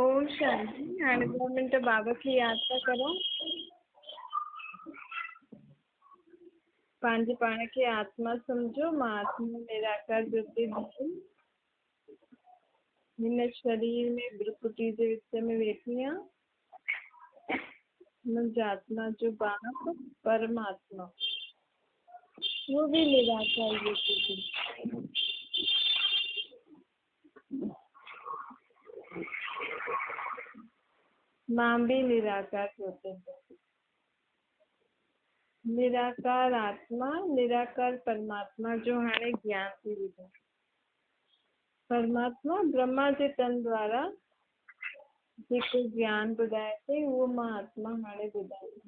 اوم شانتي. هاڻي ٻه منٽ بابا کي ياد ٿا ڪرون. پنهنجي پاڻ کي آتما سمجهو. مان آتما نراڪار جيوتي ڌرم هن شرير ۾ برڪٽي جي وچ ۾ ويٺي آهيان. منهنجي آتما جو باپ پرماتما، اهو به نراڪار جيوتي ڌرم. مان به نراڪار جيوتي ڌرم. نراڪار آتما، نراڪار پرماتما جو هاڻي گيان ٿي وڌو. پرماتما برهما جي تن دوارا جيڪو گيان ٻڌايو اٿئي، اهو مان آتما هاڻي ٻڌايان.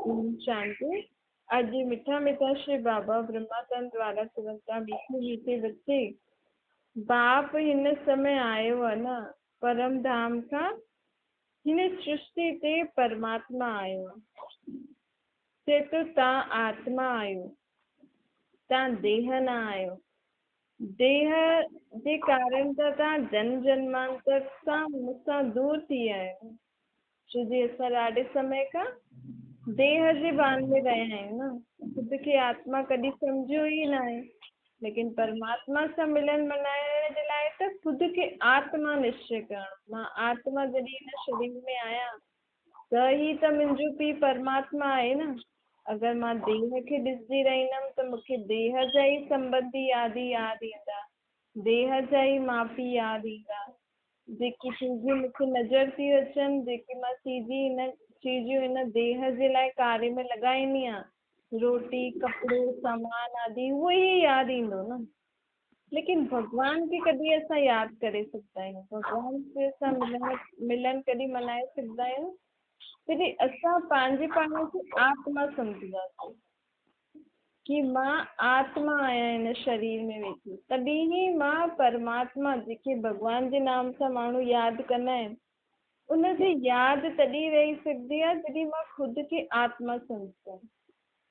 اوم شانتي. اڄ مٺا مٺا شري بابا برهما تن دوارا چون ٿا، مٺي مٺي بچي، باپ هن سمي آيو آهي نه پرم ڌام کان، هن سرشتي تي پرماتما آيو آهي. چئي ٿو تان آتما آهيو، تان ديهه نه آهيو. ديهه جي ڪارڻ ته تان جنم جنمانتر سان مون سان دور ٿي ويا آهيو. ڇو جي اسان ڏاڍي سمي کان ديهه جي ڀان ۾ رهيا آهيون نه. خود کي آتما ڪڏهن سمجهيو ئي ناهي. ليڪن پرماتما سان ملن منائڻ جي لاء ته خود کي آتما نشچي ڪرڻو. مان آتما جڏهن هن شرير ۾ آهيان ته هي ته منهنجو پيء پرماتما آهي نه. اگر مان ديهه کي ڏسندي رهندم ته مون کي ديهه جا ئي سنٻنڌي آدي ياد ايندا، ديهه جا ئي ماء پيء ياد ايندا. جيڪي چيزون مون کي نظر ٿيون اچن، جيڪي مان چيزي هن چيزون هن ديهه جي لاء ڪاري ۾ لڳائيندي آهيان، روٽي، ڪپڙو، سامان آدي، اهو ئي ياد ايندو نه. ليڪن ڀڳوان کي ڪڏهن اسان ياد ڪري سگهندا آهيون؟ ڀڳوان کي اسان ملڻ ملن ڪڏهن ملهائي سگهندا آهيون؟ جڏهن اسان پنهنجي پاڻ کي آتما سمجهنداسين ڪي مان آتما آهيان هن شرير ۾ ويٺي، تڏهن ئي مان پرماتما جيڪي ڀڳوان جي نام سان ماڻهو ياد ڪندا آهن، ان جي ياد تڏهن رهي سگهندي آهي جڏهن مان خود کي آتما سمجهندم.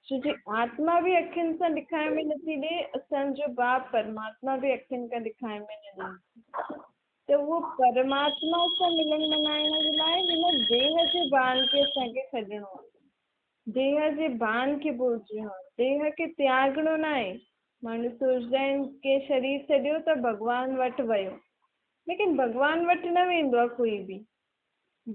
ڇو جي آتما به اکين سان ڏکائڻ ۾ نٿي ڏي، اسان جو باپ پرماتما به اکين کان ڏکائڻ ۾ نه ڏيندو. ته اهو پرماتما سان ملن منائڻ جي لاء هن ديهه جي ڀان کي اسان کي ڇڏڻو آهي. ديهه جي ڀان کي ڀلجڻو آهي. ديهه کي تياڳڻو ناهي. ماڻهو سوچدا آهن ڪنهن شرير ڇڏيو ته ڀڳوان وٽ ويو. ليڪن ڀڳوان وٽ نه ويندو آهي ڪوئي به.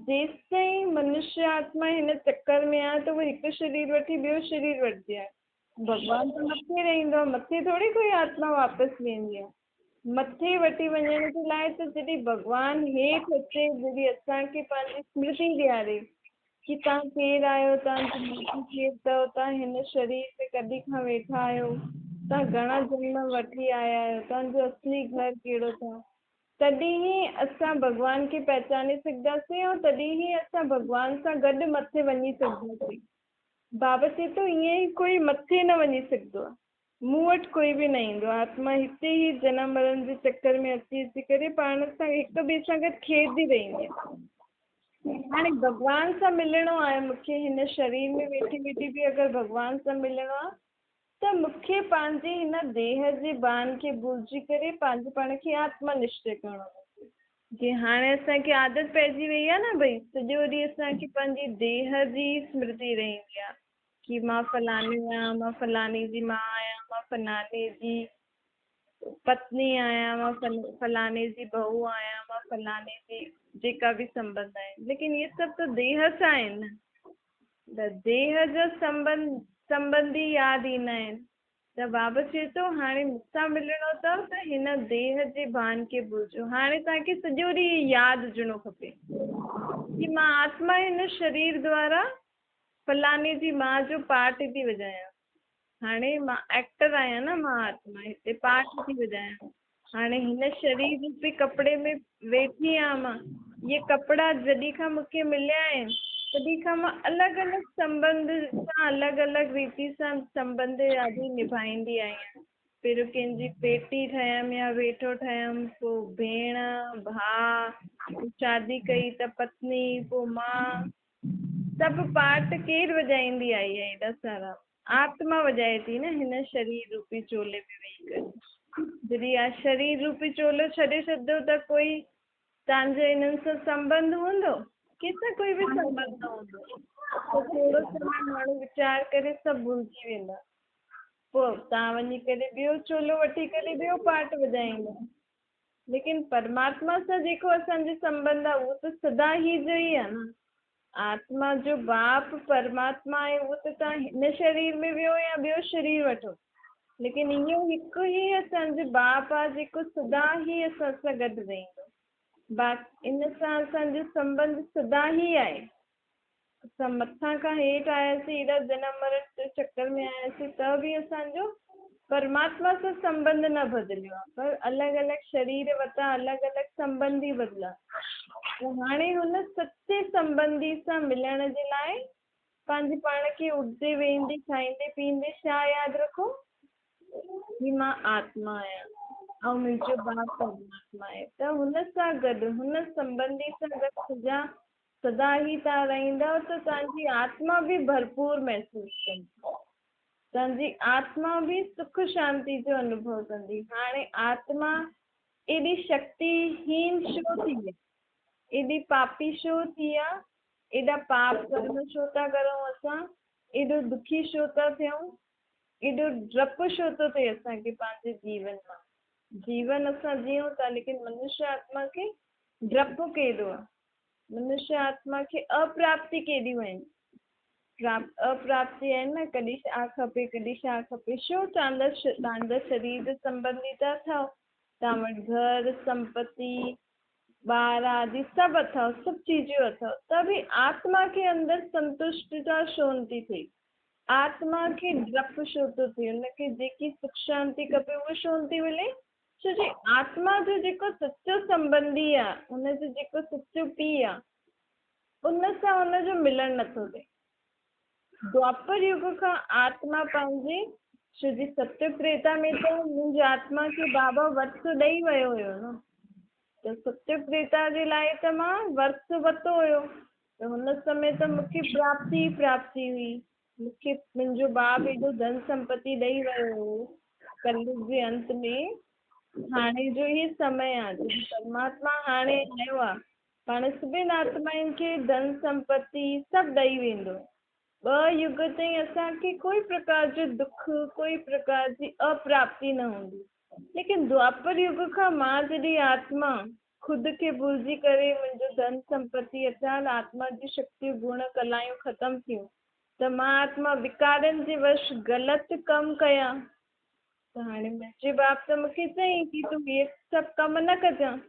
جيستائين منشيه آتما هن چڪر ۾ آهي ته اهو هڪ شرير وٺي ٻيو شرير وٺندي آهي. ڀڳوان ته مٿي رهندو آهي، مٿي ٿوري ڪوئي آتما واپس ويندي آهي. مٿي وٺي وڃڻ جي لاء ته جڏهن ڀڳوان هيٺ اچي، جڏهن اسان کي پنهنجي سمرتي ڏياري ڪي توهان ڪير آهيو، توهان جي مٽي ڪير اٿو، توهان هن شرير ۾ ڪڏهن کان ويٺا آهيو، توهان گهڻا جنم وٺي آيا آهيو، توهان جو اصلي گهر ڪهڙو اٿو. تڏهن ئي اسان ڀڳوان کي پهچاني سگهنداسين ۽ تڏهن ئي اسان ڀڳوان سان گڏ مٿي وڃي سگهنداسين. بابا چئي ٿو ائين ئي ڪوئي مٿي نه وڃي سگهندو آهي. مون وٽ ڪوئي به نه ايندو آهي. آتما هتي ئي جنم مرڻ جي چڪر ۾ اچي اچي ڪري پاڻ سان هڪ ٻئي سان گڏ کيڏندي رهندي آهي. هاڻي ڀڳوان سان ملڻو آهي مون کي هن شرير ۾ ويٺي ويٺي به اگر ڀڳوان سان ملڻو آهي ته مون کي پنهنجي هن ديهه جي ڀان کي ڀلجي ڪري پنهنجي پاڻ کي آتما نشچي ڪرڻو پوندو. جي هاڻي اسان کي عادت پئجي وئي آهي نه ڀئي سڄو ڏينهن اسان کي پنهنجي ديهه جي ئي سمرتي رهندي آهي ڪي مان فلاڻي آهيان، مان فلاڻي جي ماء آهيان، مان فلاڻي جي پتني آهيان، مان فلاڻي جي بهو آهيان، مان فلاڻي جي جيڪا به سنٻنڌ آهن ليڪن اهي سڀ ته ديهه سان آهن نه. ته ديهه جا سنٻنڌي ياد ايندا آهن ته بابا چئي ٿو هاڻي مون سان ملڻو اٿو ته هن ديهه جي ڀان کي ڀلجو. هاڻي توهان کي سڄو ڏينهن ياد هجڻو کپي ڪي مان آتما هن شرير دوارا فلاڻي جي ماء جو پارٽ ٿي وڄايان. هاڻي مان ايڪٽر آهيان نه مان آتما هتي پارٽ ٿي وڄايان. هاڻي هن شرير روپي ڪپڙي ۾ ويٺي آهيان مان. اهي ڪپڙا جڏهن کان مون کي مليا آهن، تڏهن کان مان الڳ الڳ سنٻنڌ سان الڳ الڳ ريتي سان سنٻنڌ آدي نڀائيندي آئي آهيان. پهريون ڪنهن جي پيٽي ٺهيم يا ويٺو ٺهيم، پوء ڀيڻ، ڀاء، پوء شادي ڪئي ته پتني، پوء ماء. سڀ پارٽ ڪير وڄائيندي آئي آهي ايڏا سارا؟ آتما وڄائي ٿي نه هن شرير روپي چولي ۾ ويهي ڪري. جڏهن اها شرير روپي چولو ڇڏي ڇڏيندو ته ڪوئي توهان جو انهن سان سنٻنڌ هوندو؟ ڪنهن سان ڪوئي به سنٻنڌ نه هوندو. پوءِ ٿورو سمي ماڻهو ويچار ڪري سڀ ڀلجي ويندا. پوءِ توهان وڃي ڪري ٻيو چولو وٺي ڪري ٻيو پاٺ وڄائيندا. ليڪن پرماتما سان جيڪو اسان جو سنٻنڌ آهي اهو ته سدا ئي جو ئي آهي نه. آتما جو باپ پرماتما آهي اهو ته توهان هن شرير ۾ ويو يا ٻيو شرير وٺو، ليڪن اهو هڪ ئي اسان جو باپ آهي جيڪو سدا ئي اسان سان گڏ رهندو. ان سان اسان جو سنٻنڌ سدا ئي آهي. اسان مٿان کان هيٺ آياسين، ايڏا جنم مرڻ جي چڪر ۾ آياسين، ته به اسان جو پرماتما سان سنٻنڌ نه بدليو آهي، پر الڳ الڳ شرير ورتا، الڳ الڳ سنٻنڌي بدلا. ته هاڻي هن سچي سنٻنڌي سان ملڻ جي لاءِ پنهنجي پاڻ کي اٺندي ويهندي کائيندي پيئندي ڇا ياد رکو؟ هي مان آتما آهيان ۽ منهنجو باپ پرماتما آهي. ته هن سان گڏ، هن سنٻنڌي سان گڏ سدا ئي توهان رهندؤ ته توهان جي آتما به ڀرپور محسوس ڪندي. توهان جي آتما به سک شانتي جو انوڀو ڪندي. هاڻي آتما ايڏي شڪتيهين ڇو ٿي آ؟ ايڏي پاپي ڇو ٿي آ؟ ايڏا پاپ ڪرم ڇو ٿا ڪرون اسان؟ ايڏو دکي ڇو ٿا ٿيون؟ ايڏو ڊپ ڇو ٿو ٿئي اسان کي پنهنجي جيون مان؟ جيون اسان جيئون ٿا ليڪن منشيه آتما کي ڊپ ڪيڏو آ؟ منشيه آتما کي اپراپتي ڪيڏيون آهن؟ اپراپتي آهن نه، ڪڏهن ڇا کپي ڪڏهن ڇا کپي. ڇو توهان جا شرير سنٻنڌي ته اٿو، توهان وٽ گهر سمپتي ٻار آدي سڀ اٿو، سڀ چيزون اٿو، ته به آتما کي اندر سنتشٽتا ڇو نٿي ٿئي؟ آتما کي ڊپ ڇو ٿو ٿئي؟ هن کي جيڪي سک شانتي کپي اها ڇو نٿي ملي؟ ڇو جي آتما جو جيڪو سچو سنٻنڌي آهي، هن جو جيڪو سچو پيءُ آهي، ان سان هن جو ملڻ نٿو ٿئي. دوآپر يگ کان آتما پنهنجي، ڇو جي ستيگ تريتا ۾ ته منهنجي آتما کي بابا ورثو ڏئي ويو هيو نه، ته ستيگ تريتا جي لاءِ ته مان ورثو ورتو هيو، ته هن سمي ته مون کي پراپتي ئي پراپتي هئي. مون کي منهنجو باپ ايڏو ڌن سمپتي ڏئي ويو هو. ڪليگ جي انت ۾ هاڻي جو هي سمي آهي، جڏهن پرماتما هاڻي آيو آهي، پاڻ سڀني آتمائن کي ڌن سمپتي سڀ ڏئي ويندو. ٻه يگ تائين اسان کي ڪوئي پرڪار جو دک، ڪوئي پرڪار جي اپراپتي نه هوندي. ليڪن دوآپر يگ کان مان جڏهن آتما خود کي ڀلجي ڪري منهنجو ڌن سمپتي اچال آتما جون شڪتيون گڻ ڪلائون ختم ٿيون ته مان آتما وڪارن جي وش غلط ڪم ڪيا ته هاڻي منهنجي باپ ته مون کي چيائين ڪي تون اهي سڀ ڪم نه ڪجان.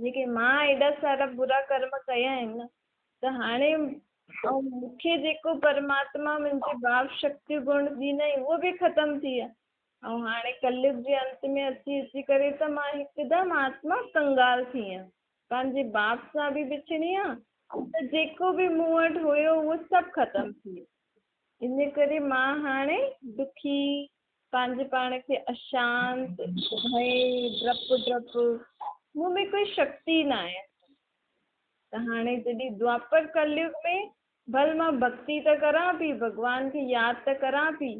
جيڪي مان ايڏا سارا برا ڪرم ڪيا آهن ته هاڻي ۽ مون کي جيڪو پرماتما منهنجي باپ شڪتي گڻ ڏنائين اهو به ختم ٿي ويا ۽ هاڻي ڪليگ جي انت ۾ اچي اچي ڪري ته مان هڪدم آتما ڪنگال ٿي آهيان، پنهنجي باپ سان به بڇڙي آهيان ته جيڪو به مون وٽ هيو اهو سڀ ختم ٿي ويو. ان ڪري مان هاڻي دکي، پنهنجي پاڻ کي اشانت، ڀئي، ڊپ ڊپ، مون ۾ ڪوئي شڪتي نه آهي. ته هاڻي جڏهن دوآپر ڪليگ ۾ ڀل مان ڀڳتي ته ڪران پئي، ڀڳوان کي ياد ته ڪران پئي،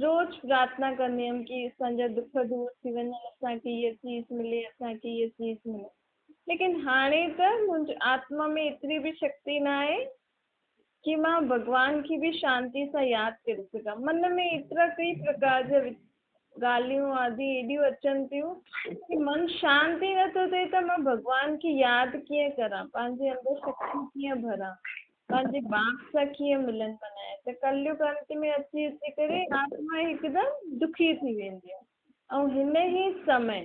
روز پرارٿنا ڪندي هيم ڪي اسان جا دک دور ٿي وڃن، اسان کي هيء چيز ملي، اسان کي هيء چيز ملي، ليڪن هاڻي ته منهنجي آتما ۾ ايتري به شڪتي نه آهي ڪي مان ڀڳوان کي به شانتي سان ياد ڪري سگهان. من ۾ ايترا ڪئي پرڪار جا ڳالهيون آدي ايڏيون اچن ٿيون ڪي من شانت ئي نٿو ٿئي ته مان ڀڳوان کي ياد ڪيئن ڪران، پنهنجي اندر شڪتي ڪيئن ڀران، پنهنجي باپ سان ڪيئن ملن منايان. ته ڪليگ انت ۾ اچي اچي ڪري آتما هڪدم دکي ٿي ويندي آهي ۽ هن ئي سمي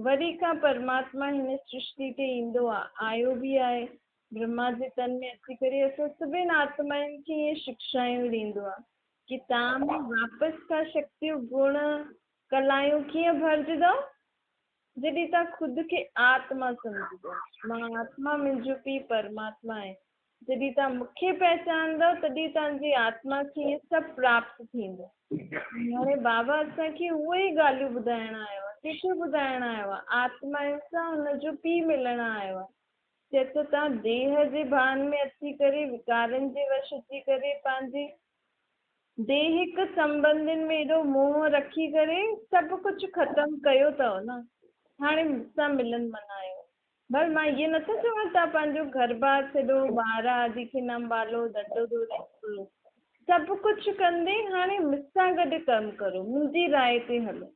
وري کان پرماتما هن سرشتي تي ايندو آهي، آيو به آهي. برهما جي تن ۾ اچي ڪري اسان سڀني آتمائن کي اهي شڪشايون ڏيندو آهي ڪي توهان ۾ واپس کان شڪتيون، گڻ، ڪلايون ڪيئن ڀرجندؤ؟ جڏهن توهان خود کي آتما سمجهندؤ. مان آتما منهنجو پيء پرماتما آهي. جڏهن توهان مون کي پهچاندؤ تڏهن توهان جي آتما کي اهي سڀ پراپت ٿيندو. هاڻي بابا اسان کي اهي ئي ڳالهيون ٻڌائڻ آيو آهي. ڪنهن کي ٻڌائڻ آيو آهي؟ آتمائن سان هن جو پيء ملڻ آيو آهي. چئي ٿو توهان ديهه جي ڀان ۾ اچي ڪري وڪارن جي وش اچي ڪري پنهنجي ديهڪ سنٻنڌين ۾ ايڏو موهه رکي ڪري سڀ ڪجهه ختم ڪيو اٿو نه، هاڻي مون سان ملن منايو. ڀل مان ائين نٿو چوان توهان پنهنجو گهر بار ڇڏو، ٻار آدي کي نه انڀالو، ڌنڌو ڌوڙي ڇڏو، سڀ ڪجهه ڪندي هاڻي مون سان گڏ ڪم ڪرو، منهنجي راء تي هلو.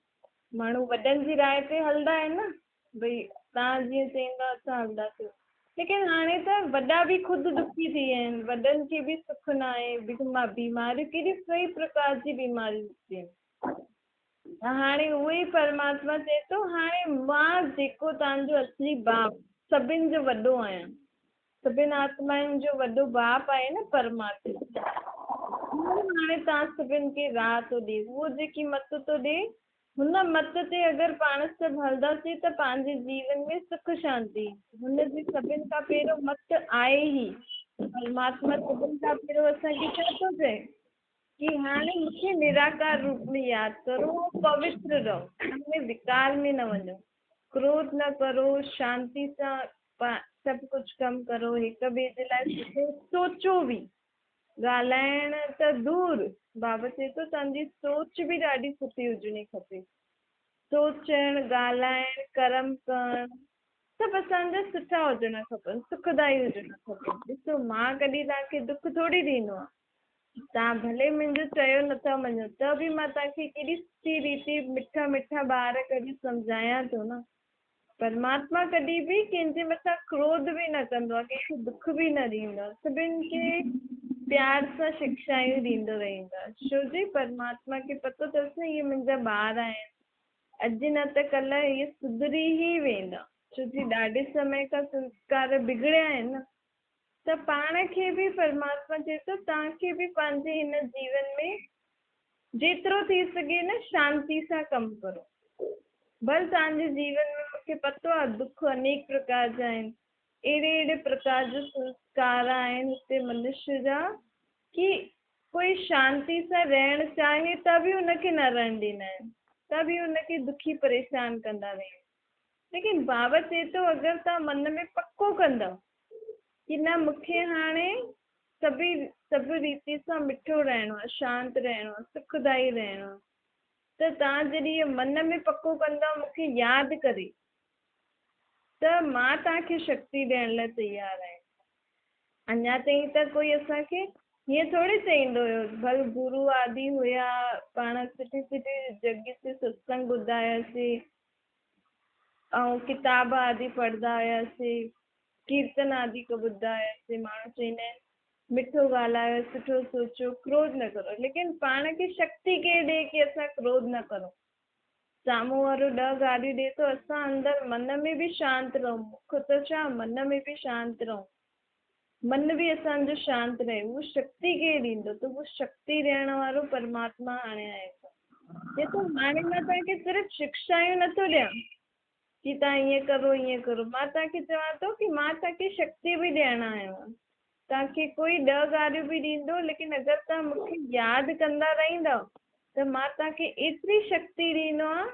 ماڻهو وڏن جي راء تي هلندا آهن نه، ڀئي توهان جيئن چئيندا اسان هلنداسين. ليڪن هاڻي ته وڏا به خود دکي ٿي ويا آهن، وڏن کي به سک نه آهي، بيماريون ڪيڏيون ڪئي پرڪار جي بيماريون نڪتيون آهن. ته هاڻي اهو ئي پرماتما چئي ٿو هاڻي مان جيڪو توهان جو اصلي باپ سڀن جو وڏو آهيان، سڀن آتمائن جو وڏو باپ آهي نه پرماتما، اهو هاڻي توهان سڀن کي راهه ٿو ڏي، اهو جيڪي مت ٿو ڏي هن مت تي اگر پاڻ سڀ هلنداسين ته پنهنجي جيون ۾ سک شانتي ايندي. هن جي سڀن کان پهريون مت آهي ئي پرماتما. سڀن کان پهريون اسان کي ڇا ٿو چئي ڪي هاڻي مون کي نراڪار روپ ۾ ياد ڪرو ۽ پوتر رهو، هن ۾ وڪار ۾ نه وڃو، ڪروڌ نه ڪرو، شانتي سان سڀ ڪجهه ڪم ڪرو، هڪ ٻئي جي لاء سٺو سوچو به. ڳالهائڻ ته دور، بابا چئي ٿو توهان جي سوچ به ڏاڍي سٺي هجڻي کپي. سوچڻ، ڳالهائڻ، ڪرم ڪرڻ سڀ اسان جا سٺا هجڻا کپن، سکدائي هجڻا کپن. ڏسو مان ڪڏهن توهان کي دک ٿوري ڏيندو آهيان. توهان ڀلي منهنجو چيو نٿا مڃو ته به مان توهان کي ڪيڏي سٺي ريتي مٺا مٺا ٻار ڪري سمجهايان ٿو نه. پرماتما ڪڏهن به ڪنهن جي مٿان ڪروڌ به نه ڪندو آهي، ڪنهن کي دک به نه ڏيندو آهي، سڀن کي پيار سان شڪشايون ڏيندو رهندو آهي. ڇو جي پرماتما کي پتو اٿس نه اهي منهنجا ٻار آهن، اڄ نه ته ڪلهه اهي سڌري ئي ويندا، ڇو جي ڏاڍي سمي کان سنسڪار بگڙيا آهن نه. ته پاڻ کي به پرماتما چئي ٿو توهان کي به پنهنجي هن جيون ۾ جيترو ٿي سگهي نه شانتي سان ڪم ڪرو. ڀل توهان جي جيون ۾ مون کي پتو آهي دک انيڪ پرڪار جا آهن، اهڙي اهڙي پرڪار جا سنسڪار آهن هتي منشيه جا ڪي ڪوئي شانتي سان رهڻ چاهي ته به ان کي نه رهڻ ڏيندا آهن، ته به ان کي دکي پريشان ڪندا رهندا آهن. ليڪن بابا چئي ٿو اگر توهان من ۾ پڪو ڪندؤ ڪي نه مون کي هاڻي سڀئي سڀ ريتي سان مٺو رهڻو آهي، شانت رهڻو آهي، سکدائي رهڻو آهي ته توهان جڏهن اهو من ۾ پڪو ڪندؤ مون کي ياد ڪري ته مان توهان کي شڪتي ڏيڻ لاء تيار آهيان. اڃا تائين ته ڪوئي اسان کي هيئن ٿوري چئيندو هيو، ڀل گرو آدي هيا، پاڻ سٺي سٺي جڳهه تي ستسنگ ٻڌا هياسين ۽ ڪتاب آدي پڙهندا هياسين. ڪيرتن آدي ڪو ٻڌندا هياسين، ماڻهو چئيندا آهن مٺو ڳالهايو، سٺو سوچو، ڪروڌ نه ڪرو، ليڪن پاڻ کي شڪتي ڪير ڏئي ڪي اسان ڪروڌ نه ڪرون. سامهون وارو ڏهه گاريون ڏئي ٿو، اسان اندر من ۾ به شانت رهون، مک ته ڇا من ۾ به شانت رهون، من به اسان جو شانت رهي، اهو شڪتي ڪير ڏيندو؟ ته اهو شڪتي ڏيڻ وارو پرماتما هاڻي آهي. چئي ٿو هاڻي مان توهان کي صرف شڪشايون نٿو ڏيان، ڪي توهان ائين ڪرو ائين ڪرو، مان توهان کي چوان ٿو ڪي مان توهان کي شڪتي به ڏيڻ آيو آهيان، توهان کي ڪوئي ڏهه گاريون به ڏيندو ليڪن اگر توهان مون کي ياد ڪندا رهندؤ ته مان توهان کي ايتري شڪتي ڏيندو آهيان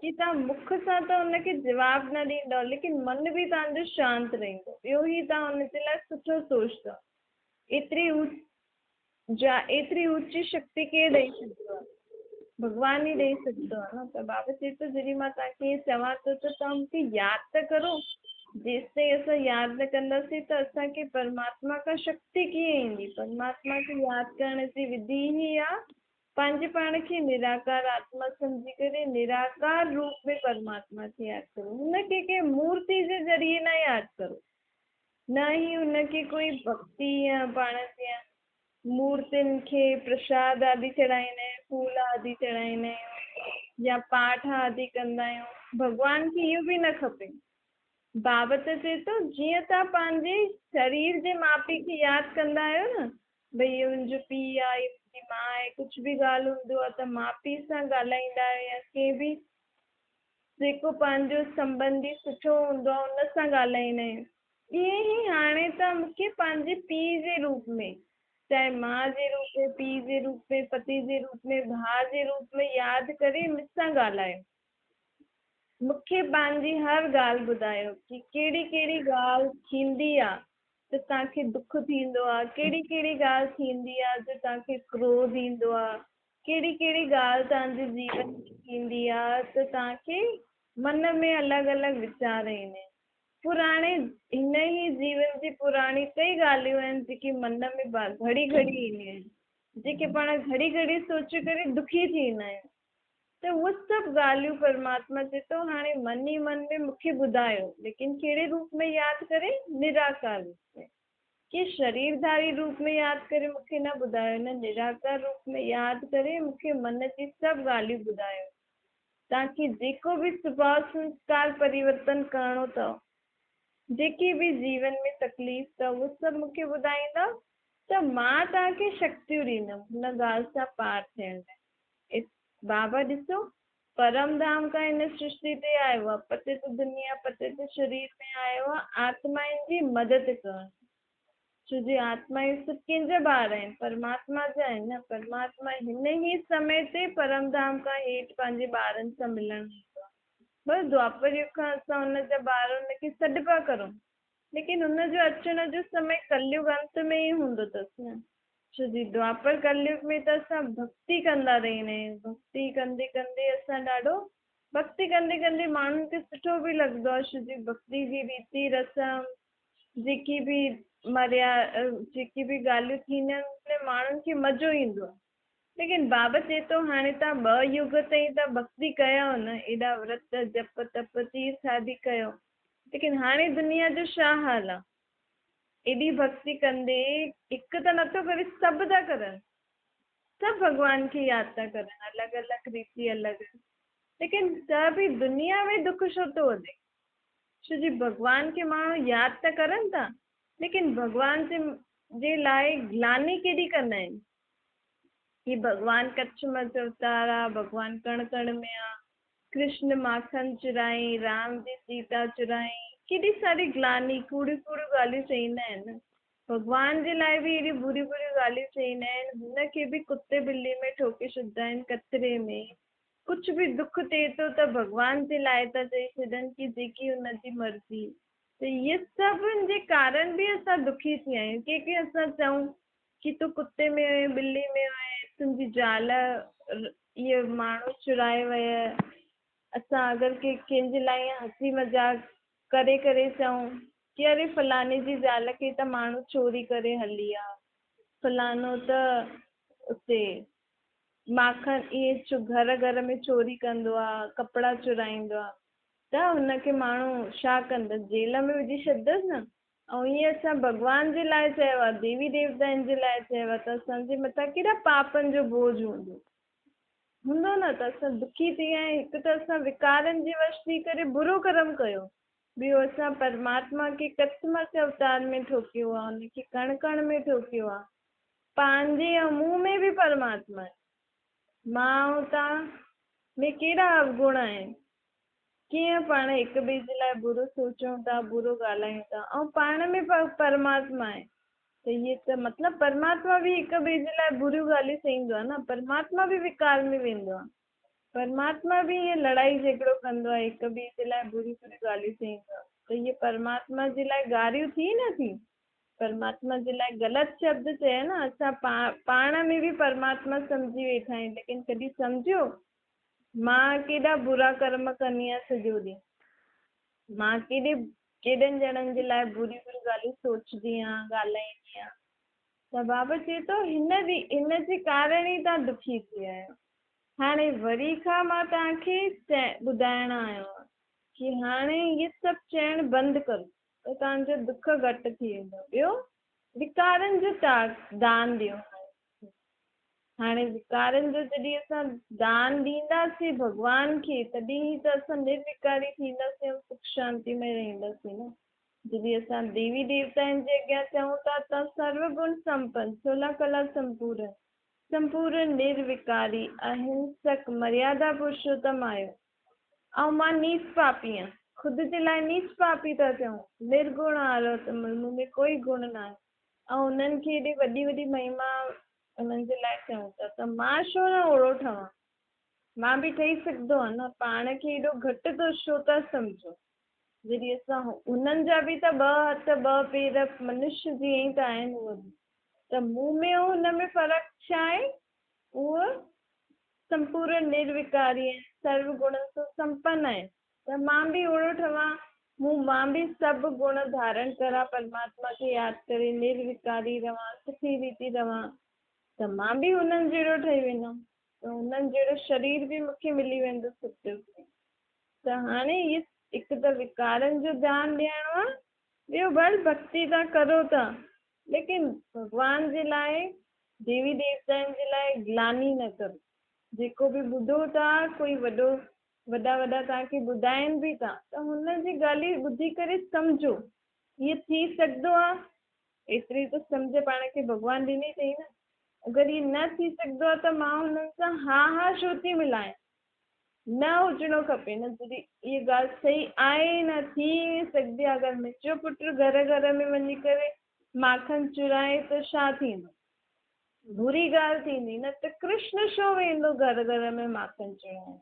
ڪي توهان مک سان ته ان کي جواب نه ڏيندؤ ليڪن من به توهان جو شانت رهندو، ٻيو هي توهان ان جي لاء سٺو سوچندؤ، ايتري جا ايتري اوچي شڪتي ڪير ڏئي سگهندو آهي؟ ڀڳوان ئي ڏئي سگهندو آهي نه. ته بابا چئي ٿو جڏهن مان توهان کي ائين چوان ٿو ته توهان مون کي ياد ته ڪرو. جيستائين اسان ياد نه ڪنداسين ته اسان کي پرماتما کان شڪتي ڪيئن ايندي؟ پرماتما کي ياد ڪرڻ جي وڌي ئي آهي پنهنجي پاڻ کي نراڪار آتما سمجهي ڪري نراڪار روپ ۾ پرماتما کي ياد ڪرو. هن کي ڪنهن مورتي جي ذريعي نه ياد ڪرو. نه ئي هن کي ڪوئي ڀڳتي يا پاڻ جيئن مورتين کي پرشاد آدي چڙهائيندا آهيون، ڦول آدي چڙهائيندا آهيون يا پاٺ آدي ڪندا آهيون، ڀڳوان کي اهو به نه کپي. بابت چئي ٿو جيئن توهان پنهنجي شرير جي ماء پيء کي ياد ڪندا آهيو نه ڀئي اهو منهنجو پيء آهي، اهي منهنجي ماء آهي، ڪجهه به ڳالهه هوندو آهي ته ماء پيء سان ڳالهائيندا آهيو يا ڪنهن به جيڪو پنهنجو سنٻنڌي سٺو هوندو آهي ان سان ڳالهائيندا آهيون. ائين ئي هاڻي توهان مون کي پنهنجي پيء جي روپ ۾، چاهي ماء جي روپ ۾، پيء جي روپ ۾، پتي جي روپ ۾، ڀاء جي روپ ۾ ياد ڪري مون سان ڳالهايو. مون کي پنهنجي هر ڳالهه ٻڌايو ڪي ڪهڙي ڪهڙي ڳالهه ٿيندي آ ته توهان کي دک ٿيندو آ؟ ڪهڙي ڪهڙي ڳالهه ٿيندي آ جو توهان کي ڪروڌ ايندو آ؟ ڪهڙي ڪهڙي ڳالهه توهان جي جيون ۾ ٿيندي آ ته توهان کي من ۾ الڳ الڳ ويچار ايندا آهن؟ پراڻي هن ئي جيون جي پراڻي ڪئي ڳالهيون آهن جيڪي من ۾ گهڙي گهڙي اينديون آهن، جيڪي پاڻ گهڙي گهڙي سوچي ڪري دکي ٿي ويندا آهيون. ته اهي سڀ ڳالهيون پرماتما چئي ٿو هاڻي من ئي من ۾ مون کي ٻڌايو، ليڪن ڪهڙي روپ ۾ ياد ڪري؟ نراڪار روپ ۾. ڪي شريرڌاري روپ ۾ ياد ڪري مون کي نه ٻڌايو، نه نراڪار روپ ۾ ياد ڪري مون کي من جي سڀ ڳالهيون ٻڌايو. توهان کي جيڪو به سڀاء سنسڪار پريورتن ڪرڻو اٿو، جيڪي به جيون ۾ تڪليف اٿو، اهو سڀ مون کي ٻڌائيندؤ ته مان توهان کي شڪتيون ڏيندم هن ڳالهه سان پار ٿيڻ لاء. بابا ڏسو، پرم ڌام کان هن سرشتي تي آيو آ، پتت دنيا، پتت شرير ۾ آيو آ، آتمائن جي مدد ڪرڻ. ڇو جي آتمائون سڀ ڪنهن جا ٻار آهن؟ پرماتما جا آهن نه. پرماتما هن ئي سمي تي پرم ڌام کان هيٺ پنهنجي ٻارن سان ملڻ ايندو آ. بس دوآپر يگ کان اسان ان جا ٻار ان کي سڏ پيا ڪرون، ليڪن ان جو اچڻ جو سمي ڪليگ انت ۾ ئي هوندو اٿس نه. ڇو جي دوآپر ڪليگ ۾ ته اسان ڀڳتي ڪندا رهندا آهيون. ڀڳتي ڪندي ڪندي اسان ڏاڍو ڀڳتي ڪندي ڪندي ماڻهن کي سٺو به لڳندو آهي. ڇو جي ڀڳتي جي ريتي رسم جيڪي به مريا جيڪي به ڳالهيون ٿينديون آهن ان ۾ ماڻهن کي مزو ايندو آهي. ليڪن بابا چئي ٿو هاڻي توهان ٻه يگ تائين ته ڀڳتي ڪيو نه، ايڏا ورت جپ تپ تيرٿ آدي ڪيو، ليڪن هاڻي دنيا جو ڇا حال آهي؟ ايڏي ڀڳتي ڪندي هڪ ته نٿو ڪري سڀ ٿا ڪرن، سڀ ڀڳوان کي ياد ٿا ڪرن، الڳ الڳ ريتي الڳ، ليڪن ته به دنيا ۾ دک ڇو ٿو وڌي؟ ڇو جي ڀڳوان کي ماڻهو ياد ته ڪرن ٿا، ليڪن ڀڳوان جي لاء گلاني ڪيڏي ڪندا آهن. هي ڀڳوان ڪڇ مچ اوتار آ، ڀڳوان ڪڻ ڪڻ ۾ آ، ڪرشن ماکن چرائين، رام جي سيتا چرائين، ڪيڏي ساري گلاني، ڪوڙيون ڪوڙيون ڳالهيون چئيندا آهن. ڀڳوان جي لاء به اهڙيون بريون بريون ڳالهيون چئيندا آهن. هن کي به ڪتي ٻلي ۾ ٺوڪي ڇڏيندا آهن، ڪچري ۾. ڪجهه به دک ٿئي ٿو ته ڀڳوان جي لاء ٿا چئي ڇڏن ڪي جيڪي هن جي مرضي. ته اهي سڀن جي ڪارڻ به اسان دکي ٿي آهيون. ڪي ڪي اسان چئون ڪي تون ڪتي ۾ هئين، ٻلي ۾ هئين، تنهنجي زال اهي ماڻهو چرائي ويا. اسان اگر ڪي ڪنهن جي لاء ائين هسي مذاق ڪري ڪري چئون ڪي اري فلاڻي جي زال کي ته ماڻهو چوري ڪري هلي آ، فلاڻو ته اتي ماکڻ ائين گهر گهر ۾ چوري ڪندو آ، ڪپڙا چرائيندو آ، ته هن کي ماڻهو ڇا ڪندس جيل ۾ وجهي ڇڏندس نه. ۽ ائين اسان ڀڳوان جي لاء چيو آهي، ديوي ديوتائن جي لاء چيو آهي ته اسان جي مٿان ڪيڏا پاپن جو بوجهه هوندو. هوندو نه ته اسان دکي ٿي ويا آهيون. هڪ ته اسان وڪارن جي وش ٿي ڪري برو ڪرم ڪيو، ٻيو اسان پرماتما کي ڪڇ مڇ اوتار ۾ ٺوڪيو آهي، ان کي ڪڻ ڪڻ ۾ ٺوڪيو آهي. پنهنجي ۽ مون ۾ به پرماتما آهي. مان ۽ توهان ۾ ڪهڙا اوگڻ آهن؟ ڪيئن پاڻ هڪ ٻئي جي لاء برو سوچون ٿا، برو ڳالهايون ٿا ۽ پاڻ ۾ به پرماتما آهي ته اهي ته مطلب پرماتما به هڪ ٻئي جي لاء بريون ڳالهيون چئيندو آهي نه، پرماتما به وڪار ۾ ويندو آهي، پرماتما به ائين لڙائي جهڳڙو ڪندو آهي، هڪ ٻئي جي لاء بريون بريون ڳالهيون چئيندو آهي ته اهي پرماتما جي لاء گاريون ٿي نه ٿي، پرماتما جي لاء غلط شبد چيا نه، اسان پاڻ ۾ به پرماتما سمجهي ويٺا آهيون ليڪن ڪڏهن سمجهيو مان ڪيڏا برا ڪرم ڪندي آهيان سڄو ڏينهن. مان ڪيڏي ڪيڏن ڄڻن جي لاء بريون بريون ڳالهيون سوچندي آهيان، ڳالهائيندي آهيان. ته بابا چئي ٿو هن جي هن جي ڪارڻ ئي توهان دکي ٿي ويا آهيو. هاڻي وري کان مان توهان کي ٻڌائڻ آيو آهيان ڪي هاڻي اهي سڀ چئڻ بند ڪريو ته توهان جو دک گهٽ ٿي ويندو. ٻيو وڪارن جو دان ڏيو هاڻي. هاڻي وڪارن جو جڏهن اسان دان ڏينداسين ڀڳوان کي تڏهن ئي ته اسان نروڪاري ٿينداسين ۽ سک شانتي ۾ رهنداسين نه. جڏهن اسان ديوي ديوتائن جي اڳيان چئون ٿا ته سرو گڻ سمپن، سولا ڪلا سمپورن، سمپورن نروڪاري، اهنسڪ، مريادا پرشوتم آهيو ۽ مان نيچ پاپي آهيان. خود جي لاء نيچ پاپي ٿا چئون، نرگڻ آرهت، مون ۾ ڪوئي گڻ ناهي. ۽ انهن کي ايڏي وڏي وڏي مهما انهن جي لاء چئون ٿا ته مان ڇو نه اوڙو ٺهان، مان به ٺهي سگهندو آهيان نه، پاڻ کي ايڏو گهٽ ٿو ڇو ٿا سمجهو. جڏهن اسان هنن جا به ته ٻه هٿ ٻه پير منشيه جيئن ئي ته آهن اهي به، ته مون ۾ ۽ هن ۾ فرق ڇا آهي؟ اهي سمپورن نروڪاري آهن، سرو گڻن سان سمپن آهن، ته مان به اهڙو ٺهان، مون مان به سڀ گڻ ڌارڻ ڪران، پرماتما کي ياد ڪري نروڪاري رهان، سٺي ريتي رهان، ته مان به هنن جهڙو ٺهي ويندم، ته هنن جهڙو شرير به مون کي ملي ويندو ستيگ ۾. ته هاڻي اهي هڪ ته وڪارن جو ڌيان ڏيڻو آهي، ٻيو ڀل ڀڳتي تان ڪرو ٿا، ليڪن ڀڳوان جي لاء، ديوي ديوتائن جي لاء گلاني نه ڪرو. جيڪو به ٻڌو ٿا، ڪوئي وڏو وڏا وڏا توهان کي ٻڌائين به ٿا ته هن جي ڳالهه ٻڌي ڪري سمجهو، هيء ٿي سگهندو آهي، ايتري ته سمجهه پاڻ کي ڀڳوان ڏني اٿئي نه. اگر هي نه ٿي سگهندو آهي ته مان هنن سان ها ها ڇو ٿي ملايان؟ نه هجڻو کپي نه جڏهن اها ڳالهه صحيح آهي ئي نه ٿي ئي نه سگهندي آهي اگر منهنجو پٽ گهر گهر ۾ وڃي ڪري ماکن چورائي ته ڇا ٿيندو بري ڳالهه ٿيندي نه ته ڪرشن ڇو ويندو گهر گهر ۾ ماکن چورائڻ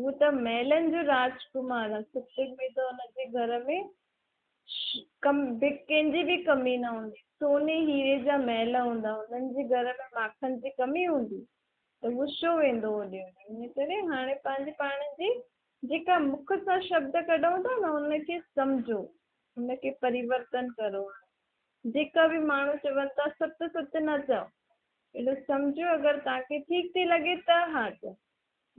هو ته محلن جو راجڪمار آهي ستيگ ۾ ته هن جي گهر ۾ ڪم به ڪنهن جي به ڪمي نه هوندي سوني هيري جا محل هوندا هنن جي گهر ۾ ماکن جي ڪمي هوندي ته غصو ويندو هوڏي هوڏي. ان ڪري هاڻي پنهنجي پاڻ جي جيڪا مک سان شبد ڪڍون ٿا نه ان کي سمجهو، ان کي پريورتن ڪرو. جيڪا به ماڻهو چون ٿا ست ست نه چئو، اهڙو سمجهو اگر توهان کي ٺيڪ ٿي لڳي ته ها چئو.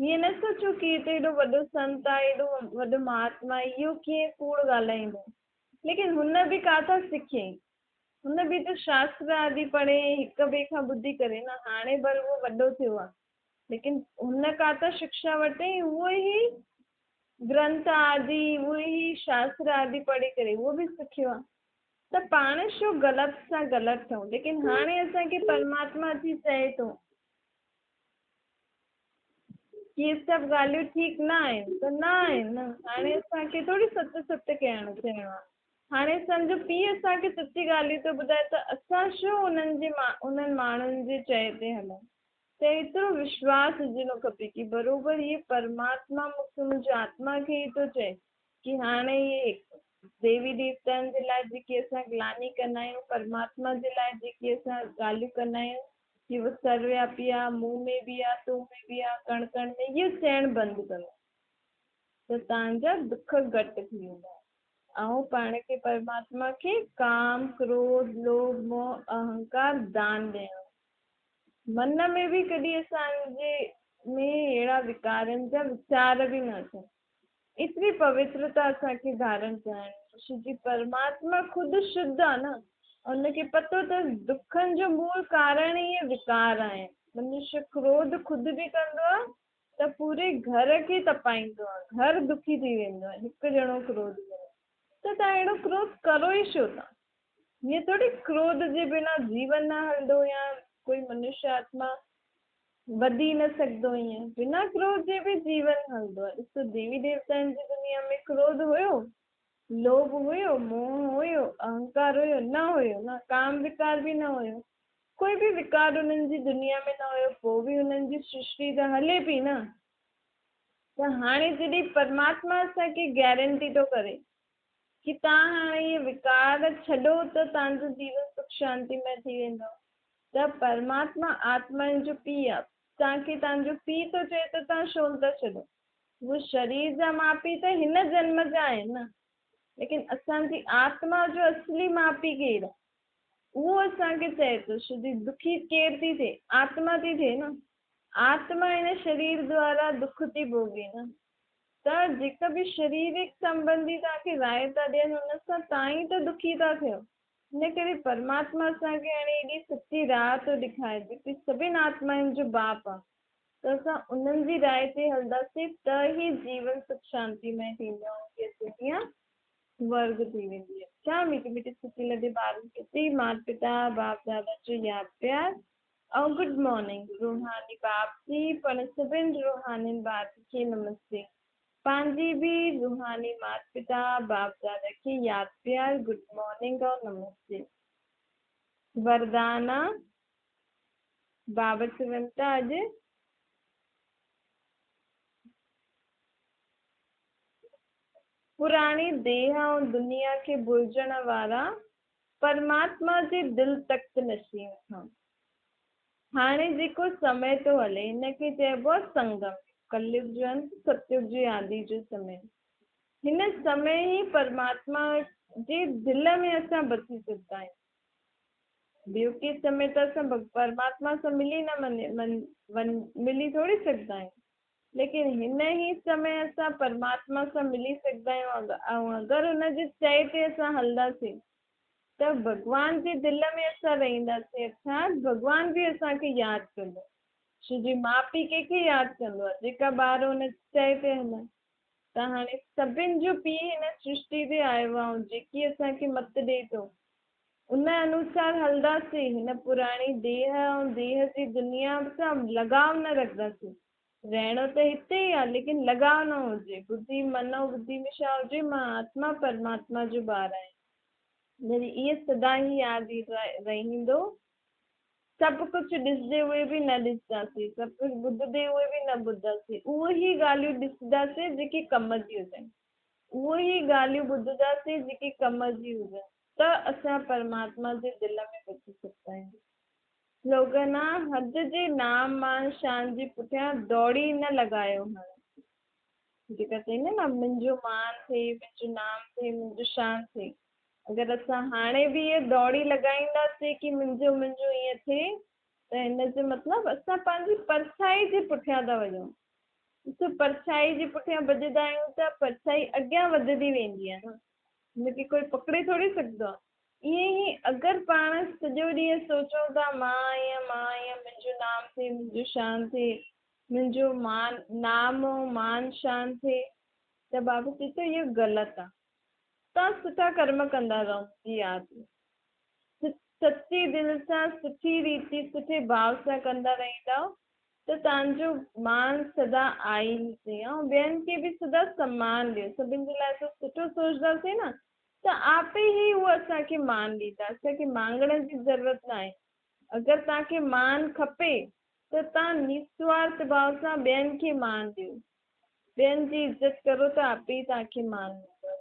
هيئن نه سوچو ڪي هي ته ايڏو وڏو سنت آهي، ايڏو وڏو مهاتما آهي، اهو ڪيئن ڪوڙ ڳالهائيندو. ليڪن هن به ڪاٿان سکيائين؟ هن به ته شاستر آدي پڙهي هڪ ٻئي کان ٻڌي ڪري نه هاڻي ڀل اهو وڏو ٿيو آهي ليڪن هن ڪاٿان شڪشا ورتي اهو ئي گرنٿ آدي اهو ئي شاستر آدي پڙهي ڪري اهو به سکيو آهي ته پاڻ ڇو غلط سان غلط ٺهون ليڪن هاڻي اسان کي پرماتما اچي چئي ٿو ڪي اهي سڀ ڳالهيون ٺيڪ نه آهن ته نه آهن نه هاڻي اسان کي ٿوري ست ست ڪرڻو چئڻو آهي هاڻي اسان جو پيء اسان کي سچي ڳالهيون ٿو ٻڌائي ته اسان ڇو انهن جي انهن ماڻهن جي چئي تي هلون ته ايترو وشواس هجڻو کپي ڪي بروبر هي پرماتما مون کي منهنجي آتما کي ئي ٿو چئي ڪي هاڻي اهي ديوي ديوتائن جي لاء جيڪي اسان گلاني ڪندا آهيون پرماتما جي لاء جيڪي اسان ڳالهيون ڪندا آهيون ڪي اهو سروياپي آ مون ۾ به آ تو ۾ به آ ڪڻ ڪڻ ۾ اهو چئڻ بند ڪرو ته توهان جا دک گهٽ ٿي ويندا ۽ پاڻ کي پرماتما کي ڪام ڪروڌ لوڀ موه اهنڪار دان ڏيڻو من ۾ به ڪڏهن اسان جي ۾ اهڙا وڪارن جا ويچار به نه اچن ايتري پوترتا اسان کي ڌارڻ ڪرڻي آهي، ڇو جي پرماتما خود شڌ آهي نه، ان کي پتو اٿس دکن جو مول ڪارڻ ئي اهي وڪار آهن. منشيه ڪروڌ خود به ڪندو آهي ته پوري گهر کي تپائيندو آهي، گهر دکي ٿي ويندو آهي، هڪ ڄڻو ڪروڌ ڪري ته توهان اهڙو ڪروڌ ڪرو ئي ڇو ٿا؟ ائين ٿوري ڪروڌ جي بنا جيون نه هلندو يا ڪوئي منشيه آتما وڌي نه سگهندو ائين بنا ڪروڌ جي به جيون هلندو آهي. ڏسو ديوي ديوتائن جي دنيا ۾ ڪروڌ هيو، لوڀ هيو، موهه هيو، اهنڪار هيو، نه هيو نه، ڪام وڪار به نه هيو، ڪوئي به وڪار انهن جي دنيا ۾ نه هيو، پوء به انهن جي سرشٽي ته هلي پئي نه. ته هاڻي جڏهن پرماتما اسان کي گيرنٽي ٿو ڪري ڪي توهان هاڻي اهي وڪار ڇڏو ته توهان جو جيون سک شانتيمئي ٿي ويندو. ته پرماتما آتمائن جو پيء آ. توهان کي توهان جو پيء ٿو چئي ته توهان ڇو نه ٿا ڇڏو؟ اهو شرير جا ماء پيء ته هن جنم جا آهن نه، ليڪن اسان جي آتما جو اصلي ماء پيء ڪير آ؟ اهو اسان کي چئي ٿو، ڇو جي دکي ڪير ٿي ٿئي؟ آتما ٿي ٿئي نه. آتما هن شرير دوارا دک ٿي ڀوڳي نه. ته جيڪا به شريرڪ سنٻنڌي توهان کي راء ٿا ڏين، ان سان توهان ئي ته دکي ٿا ٿيو. ان ڪري پرماتما اسان کي هاڻي ايڏي سچي راهه ٿو ڏيکاري، جيڪي سڀن آتمائن جو باپ آ، ته اسان انهن جي راهه تي هلنداسين ته ئي جيون سک شانتيمئي ٿيندو ۽ هيء دنيا سورڳ ٿي ويندي. اڇا مٺي مٺي سچي لڏي ٻارن پرتي مات پتا باپ دادا جو ياد پيار ۽ گڊ مارننگ روحاني باپ جي پڻ سڀن روحانين ٻارن کي نمستي. پنهنجي به روحاني مات پتا باپ دادا کي ياد پيار گڊ مارننگ اور نمستي وردانا بابا چون ٿا اڄ پراڻي ديهه ۽ دنيا کي ڀلجڻ وارا پرماتما جي دل تخت نشين کان. هاڻي جيڪو سمي ٿو هلي هن کي چئبو آهي سنگم يگ، ڪليگ جو انت، ستيگ جي آدي جو سمي. هن سمي ئي پرماتما جي دل ۾ اسان بسي سگهندا آهيون. ٻيو ڪنهن سمي ته اسان پرماتما سان ملي نه ملي ٿوري سگهندا آهيون. ليڪن هن ئي سمي اسان پرماتما سان ملي سگهندا آهيون ۽ اگر هن جي چئي تي اسان هلنداسين ته ڀڳوان جي دل ۾ اسان رهنداسين ارٿات ڀڳوان به اسان کي ياد ڪندو. ڇو جي ماء پيء ڪنهن کي ياد ڪندو آهي جيڪا ٻار هن جي چئي تي هلن. ته هاڻي سڀن جو پيء هن سرشٽي تي آيو آهي ۽ جيڪي اسان کي مت ڏئي ٿو ان انوسار هلنداسين، هن پراڻي ديهه ۽ ديهه جي دنيا سان لڳاء نه رکنداسين. رهڻو ته هتي ئي آهي، ليڪن لڳاء نه هجي. ٻڌي، من ۽ ٻڌي ۾ ڇا هجي، مان آتما پرماتما جو ٻار آهيان. جڏهن اهي سدا ئي ياد رهندو، سڀ ڪجهه ڏسندي هوئي به نه ڏسنداسين، سڀ ڪجهه ٻڌندي هوئي به نه ٻڌنداسين، اهي ئي ڳالهيون ڏسنداسين جيڪي ڪم جي هجن، اهي ئي ڳالهيون ٻڌنداسين جيڪي ڪم جي هجن ته اسان پرماتما جي دل ۾ بچي سگهندا آهيون. سلوگن آ، حد جي نام مان شان جي پٺيان دوڙي نه لڳايو هاڻ. جيڪا چئيندا آهن نه منهنجو مان ٿئي، منهنجو نام ٿئي، منهنجو شان ٿئي. اگر اسان هاڻي به اهي دوڙي لڳائينداسين ڪي منهنجو منهنجو ائين ٿئي ته هن جو مطلب اسان پنهنجي پرڇائي جي پٺيان ٿا وڃون. ڏسو پرڇائي جي پٺيان ڀڄندا آهيون ته پرڇائي اڳيان وڌندي ويندي آهي نه هن کي ڪوئي پڪڙي ٿوري سگهندو آهي. ائين ئي اگر پاڻ سڄو ڏينهن سوچون ٿا مان آهيان مان آهيان منهنجو نام ٿئي منهنجو شان ٿئي منهنجو مان نام ۽ مان شان ٿئي ته بابا چئي ٿو اهو غلط آهي. توهان سٺا ڪرم ڪندا رهو منهنجي ياد ۾. سچي دل سان سٺي ريتي سٺي ڀاو سان ڪندا رهندؤ ته توهان جو مان سدا آئي هجي ۽ ٻين کي به سدا سمان ڏيو سڀن جي لاء اسان سٺو سوچداسين نه ته آپي ئي هو اسان کي مان ڏيندا اسان کي مانگڻ جي ضرورت ناهي اگر توهان کي مان کپي ته توهان نسوارٿ ڀاو سان ٻين کي مان ڏيو ٻين جي عزت ڪرو ته آپي ئي توهان کي مان ملندو.